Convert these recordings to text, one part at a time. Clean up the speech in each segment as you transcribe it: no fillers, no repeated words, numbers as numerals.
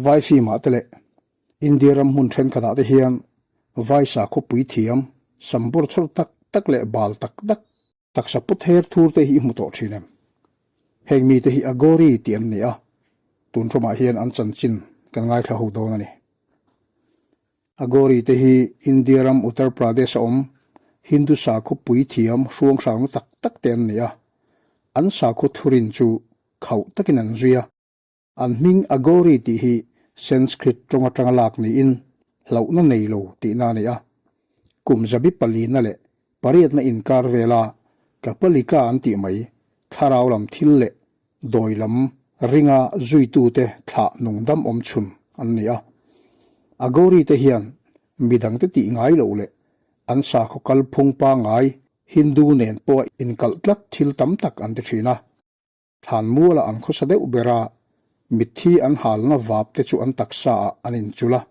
Vai film-ah te leh India ram hmun thenkhatah te hian vai sakhaw puithiam, sam bawr chhawr tak tak leh bal tak tak, taksa pawt her thur te hi i hmu tawh thin em? Heng mite hi Aghori tih an ni a, tun ṭawmah hian an chanchin kan ngaithla ho dawn a ni. Aghori te hi India ram Uttar Pradesh a awm Hindu sakhaw puithiam hruanghrangna tak tak te an ni a, an sakhaw thurin chu khauh takin an zui a. An hming Aghori tih hi Sanskrit tawng atanga lak niin hlauhna nei lo tihna a ni a. Kum zabi palina leh pariatna inkar vela Kapalika an tih mai thlarau lam thil leh dawi lam ringa zuitute thlah nungdam awm chhun an ni a. Aghori te hian midangte tih ngai loh leh an sakhaw kalphung pangngai Hindu nen pawha inkalh tlat thil tam tak an ti thin a. Thlanmualah an khawsa deuh ber a, mitthi an halna vap te chu an taksa ah an inchul a,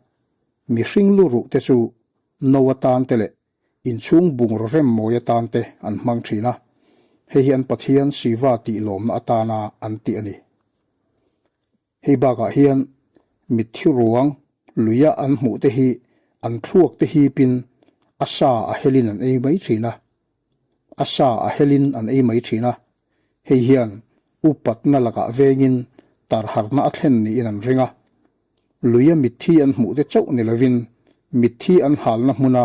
mihring lu ruh te chu no atan te leh inchhung bungraw rem mawi atan te an hmang thin a, hei hi an Pathian Shiva tih lawmna atana an tih a ni. Hei bakah hian mitthi ruang luia an hmuh te hi an thluak te hipin a sa a helin an ei mai thin a, a sa a helin an ei mai thin a, hei hian upatna lakah vengin tarharna a thlen niin an ring a. Luia mitthi an hmuh te chauh ni lovin mitthi an halna hmuna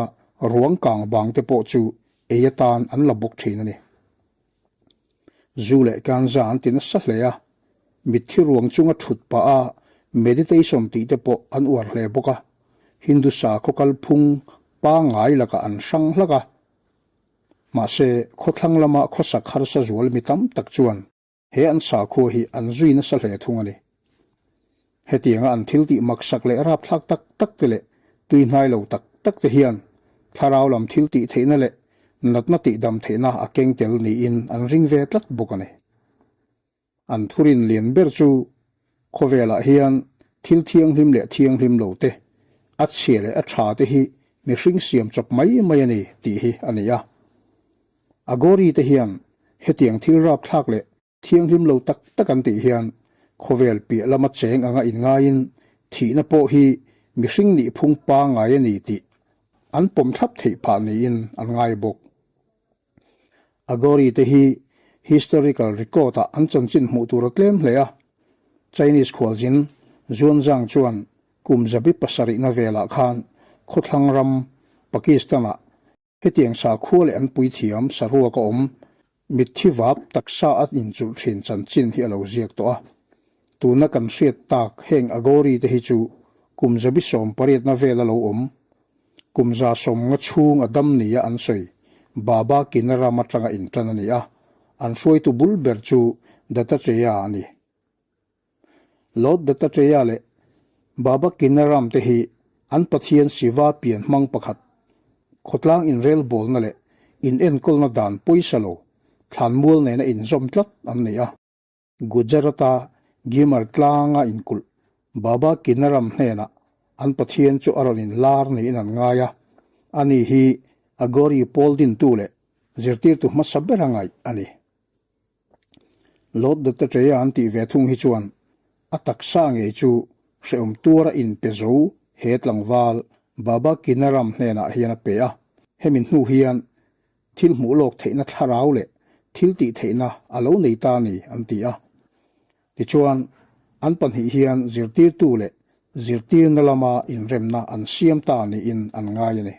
ruang kang bang te pawh chu ei atan an la bawk thin a ni. Zu leh ganja an ti nasa hle a, mitthi ruang chunga thut pah a meditation tih te pawh an uar hle bawk a, Hindu sakhaw kalphung pangngai lakah an hrang hlak a. Mahse, khawthlang lama khawsak harsa zual mi tam tak chuan he an sakhua hi an zui nasa hle thung a ni. Hetianga an thil tih maksak leh rapthlak tak tak te leh tui hnai lo tak tak te hian thlarau lam thil tih theihna leh natna tih dam theihna a keng tel niin an ring ve tlat bawk a ni. An thurin lian ber chu khawvelah hian thil thianghlim leh thianghlim lo te, a chhia leh a tha te hi mihring siam chawp mai mai a ni tih hi a ni a. Aghori te hian hetiang thil rapthlak leh Thianghlim lo tak tak an tih hian khawvel piah lama cheng anga inngaiin thihna pawh hi mihring nihphung pangngai a ni tih an pawm thlap theih phah niin an ngai bawk. Aghori te hi historical record ah an chanchin hmuh tur a tlem hle a, Chinese khualzin Xuanzang chuan kum zabi pasarihna velah khan khawthlang ram Pakistan-ah Hetiang sakhua leh an puithiam saruak a awm, mitthi vap taksa a inchulh thin chanchin hi a lo ziak tawh a. Tuna kan hriat tak heng Aghori te hi chu kum zabi 18na vel a lo awm, kum 150 chhung a dam nia an sawi Baba Kinaram atanga intan a ni a, an hruaitu bul ber chu Dattatreya a ni. Lord Dattatreya leh Baba Kinaram te hi an pathian Shiva pian hmang pakhat, khawtlang inrelbawlna leh inenkawlna dan pawisa lo thlanmual nena inzawm tlat an ni a. Gujarat-a Gimar tlanga inkulh Baba Kinaram hnenah an pathian chu a rawn inlar niin an ngai a, ani hi Aghori pawl dintu leh zirtirtu hmasa bera ngaih a ni. Lord Dattatreya an tih ve thung hi chuan a taksa ngei chu hrehawm tuara inpe zo he tlangval Baba Kinaram hnenah hian a pe a, hemi hnu hian thil hmuh lawk theihna thlarau leh thil tih theihna a lo nei ta a ni an ti a. Tichuan, an pahnih hian zirtirtu leh zirtirna lama inremna an siam ta niin an ngai a ni.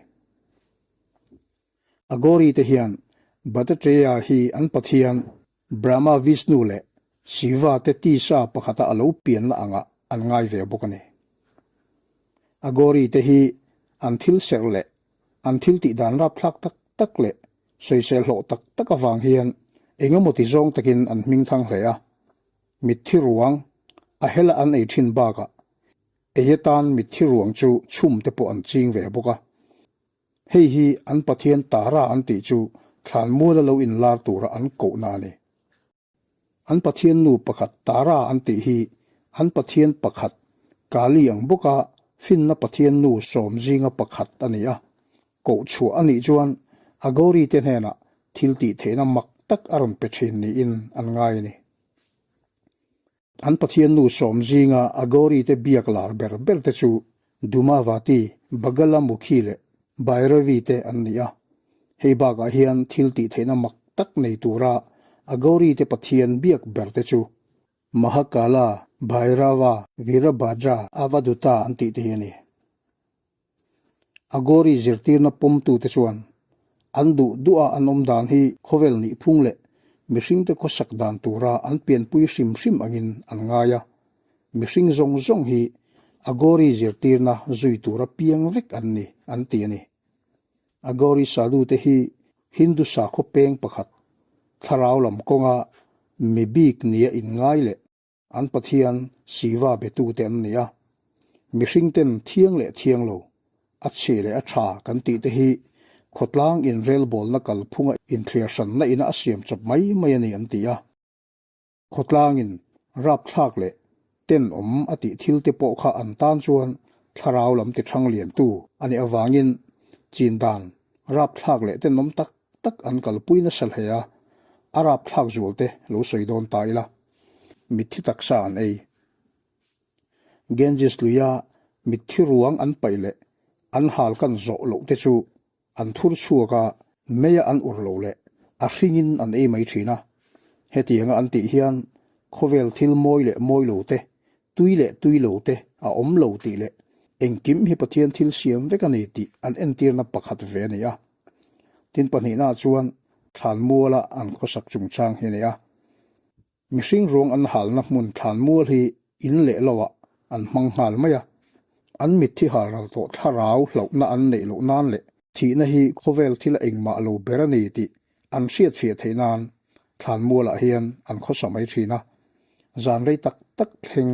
Aghori te hian Dattatreya hi an pathian Brahma, Vishnu leh Shiva te tisa pakhata a lo pianna angah an ngai ve bawk a ni. Aghori te hi an thil serh leh an thil tih dan rapthlak tak tak leh sawisel hlawh tak tak avang hian engemaw ti zawng takin an hming thang hle a. Mitthi ruang a hela an ei thin bakah ei atan mitthi ruang chu chhum te pawh an ching ve bawk a. Hei hi an Pathian Tara an tih chu thlanmuala lo inlar tura an kohna a ni. An Pathian nu pakhat Tara an tih hi an Pathian pakhat Kali ang bawka finna Pathian nu sawm zinga pakhat a ni a. Koh chhuah a nih chuan Aghori te hnenah thil tih theihna mak tak a rawn pe thin niin an ngai a ni. An pathian nu sawm zinga Aghori te biak lar ber ber te chu Dumavati, Bagalamukhi leh Bhairavi te an ni a. Hei bakah hian thil tih theihna mak tak nei tura Aghori te pathian biak ber te chu Mahakala, Bhairava, Virabhadra, Avaduta an tih te hi a ni. Aghori zirtirna pawmtute chuan an duh duha an awm dan hi khawvel nihphung leh mihringte khawsak dan tura an pianpui hrim hrim angin an ngai a. Mihring zawng zawng hi Aghori zirtirna zui tura piang vek an ni, an ti a ni. Aghori sadhu-te hi Hindu sakhaw peng pakhat, thlarau lam kawnga mi bik nia inngai leh An Pathian Siva betute an ni a, mihringten thiang leh thiang lo, a chhe leh a tha kan tih te hi khawtlang inrelbawlna kalphunga inthliar hranna ina a siam chawp mai mai a ni an ti a. Khawtlangin rapthlak leh tenawm a tih thil te pawh kha an tan chuan thlarau lam ti thang liantu a nih avangin chin dan rapthlak leh tenawm tak tak an kalpui nasa hle a, a rapthlak zual te lo sawi dawn ta ila. Mitthi taksa an ei. Ganges luia mitthi ruang an paih leh an hal kan zawh loh te chu an thur chhuak a, meia an ur lo leh a hringin an ei mai thin a. Hetianga an tih hian khawvel thil mawi leh mawi lo te, tui leh tui lo te a awm lo tih leh engkim hi Pathian thil siam vek a ni tih an entirna pakhat ve a ni a. Tin pahnihna chuan thlanmuala an khawsak chungchang hi a ni a. Mihring ruang an halna hmun thlanmual hi in leh loah an hmang nghal mai a. An mitthi hal ral tawh thlarau hlauhna an neih loh nan leh thihna hi khawvel thila engmah lo ber a ni tih an hriatfiah theih nan thlanmualah hian an khawsa mai thin a. Zan rei tak tak thleng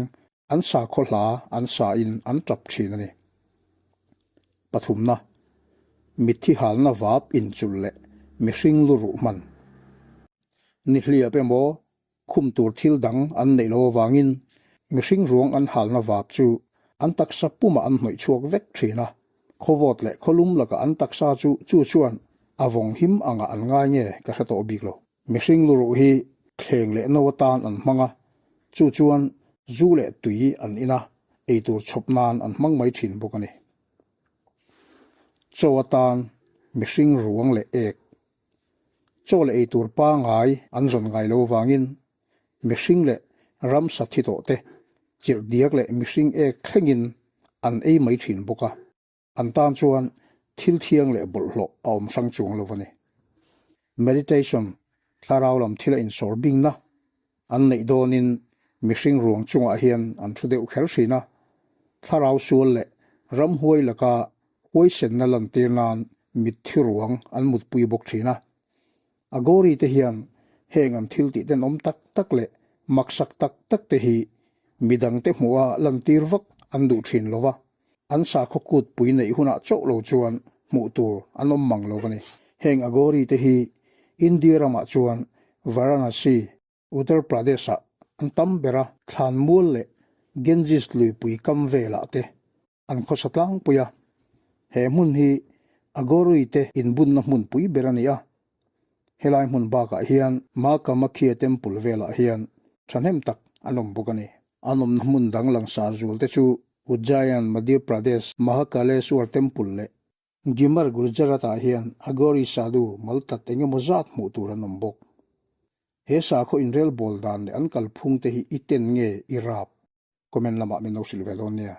An sakhaw hla an sa in an tap thin a ni. Pathumna, Mitthi halna vap inchulh leh mihring lu ruh hman. Nihliap emaw khum tur thil dang an neih lo avangin mihring ruang an halna vap chu an taksa pumah an hnawih chhuak vek thin a, khawvawt leh khawlum lakah an taksa chu chu chuan a vawng him angah an ngai nge ka hre tawh bik lo. Mihring luruh hi thleng leh no atan an hmang a, chu chuan zu leh tui an in a, eitur chhawp nan an hmang mai thin bawk a ni. Chaw atan mihring ruang leh ek. Chaw leh eitur pangai an zawn ngai lo avangin mihring leh ramsa thi tawh te chirh diak leh mihring ek thlengin an ei mai thin bawk a. An tan chuan thil thiang leh bawlhhlawh a awm hrang chuang lo a ni. Meditation, thlarau lam thila insawr bingna an neih dawnin mihring ruang chungah hian an thu deuh kher thin a, thlarau sual leh ramhuai laka huaisenna lantir nan mitthi ruang an mutpui bawk thin a. Aghori te hian heng an thil tih tenawm tak tak leh maksak tak tak te hi midangte hmuha lantir vak an duh thin lo va, an sakhaw kutpui neih hunah chauh lo chuan hmuh tur an awm mang lo a ni. Heng Aghori te hi India ramah chuan Varanasi, Uttar Pradesh-ah an tam ber a, Thlanmual leh Ganges luipui kam velah te An khawsa tlangpui a, he hmun hi Aghori te inbunna hmunpui ber a ni a. Helai hmun bakah hian Ma Kamakhya Temple velah hian thahnem tak an awm bawk a ni. An awmna hmun dang langsar zual te chu Ujjain, Madhya Pradesh, Mahakaleshwar Temple leh Gimar Gujarat-ah hian Aghori Sadhu maltat eng emaw zat hmuh tur an awm bawk. He sakhaw inrelbawl dan leh an kalphung te hi i ten nge i rap? Comment lamah min lo hrilh ve dawn nia.